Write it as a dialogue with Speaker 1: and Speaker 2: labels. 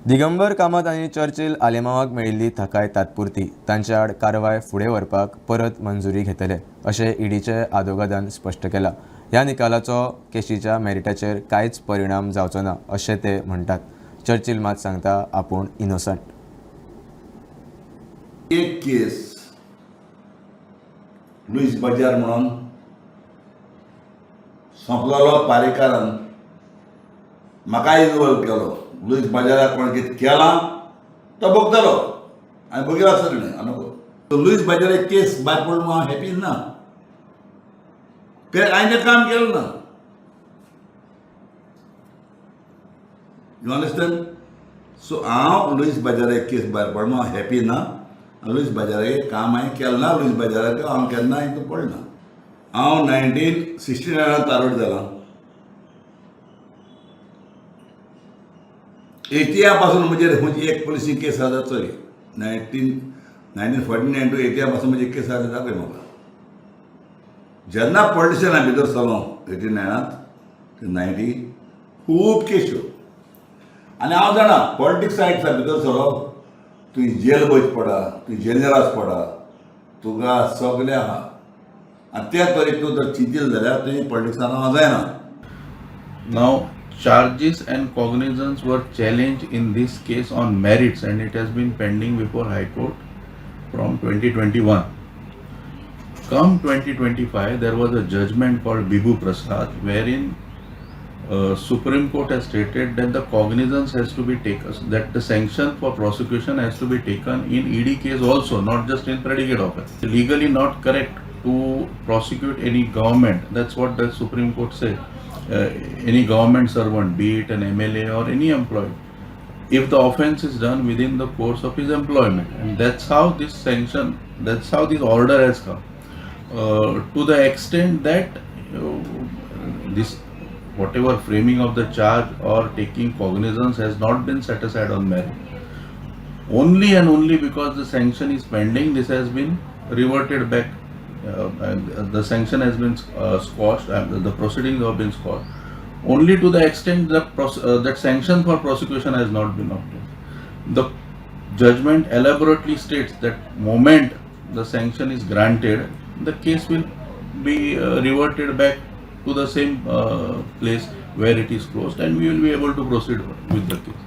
Speaker 1: दिगंबर कामत आनी चर्चिल आलेमावाक मेळिल्ली थाकाय तात्पुरती. तांचे आड कारवाय फुडें व्हरपाक परत मंजुरी घेतले अशें ईडीचे आदोगादान स्पश्ट केलां. ह्या निकालाचो केशीच्या मेरिटाचेर कांयच परिणाम जावचो ना अशें ते म्हणटात. चर्चिल मात सांगता, आपूण इनोसंट.
Speaker 2: एक केस लुईस बजार म्हणून सोंपलेलो. पारेकारान म्हाका इनवॉल्व केलो. लुईस बाजाराक कोण कितें केलां तो भोगतलो आनी भोगिला आसतलो न्ही. नको, लुईस बाजार एक केस भायर पडलो म्हणून हांव हॅपी ना, कित्याक हांवें तें काम केलें ना. You understand? सो हांव लुईस बाजाराक केस भायर पडलो म्हणून हांव हॅपी ना. लुईस बाजाराक काम हांवें केलें ना. लुईस बाजाराक हांव केन्ना हितून पडना. हांव 1969नान तारोड जाला. एटिया पासून म्हजेर खंयची एक पुलिसी केस आसा चोय. 1949 टू एटिया पासून म्हजी केस आसा, दाखय म्हाका. जेन्ना पॉलिटिशना भितर सरलो 89नांत, 90, खूब केश्यो. आनी हांव जाणा, पॉलिटिक्सा एक भितर सरप, तुवें जेल वयच पडा, तुवें जेलरास पडा, तुका सगलें आहा. आनी ते तरेन तूं जर चिंतले जाल्यार तुवें पॉलिटिक्सान जायना.
Speaker 3: Now, charges and cognizance were challenged in this case on merits, and it has been pending before High Court from 2021. Come 2025, there was a judgment called Bibhu Prasad, wherein Supreme Court has stated that the cognizance has to be taken, that the sanction for prosecution has to be taken in ED case also, not just in predicate offense. Legally not correct to prosecute any government. That's what the Supreme Court said. Any government servant, be it an MLA or any employee, if the offense is done within the course of his employment, and that's how this sanction, that's how this order has come. To the extent that this whatever framing of the charge or taking cognizance has not been set aside on merit. Only and only because the sanction is pending, this has been reverted back. And the sanction has been squashed, and the proceedings have been squashed. Only to the extent that that sanction for prosecution has not been obtained. The judgment elaborately states that moment the sanction is granted, the case will be reverted back to the same place where it is closed, and we will be able to proceed with the case.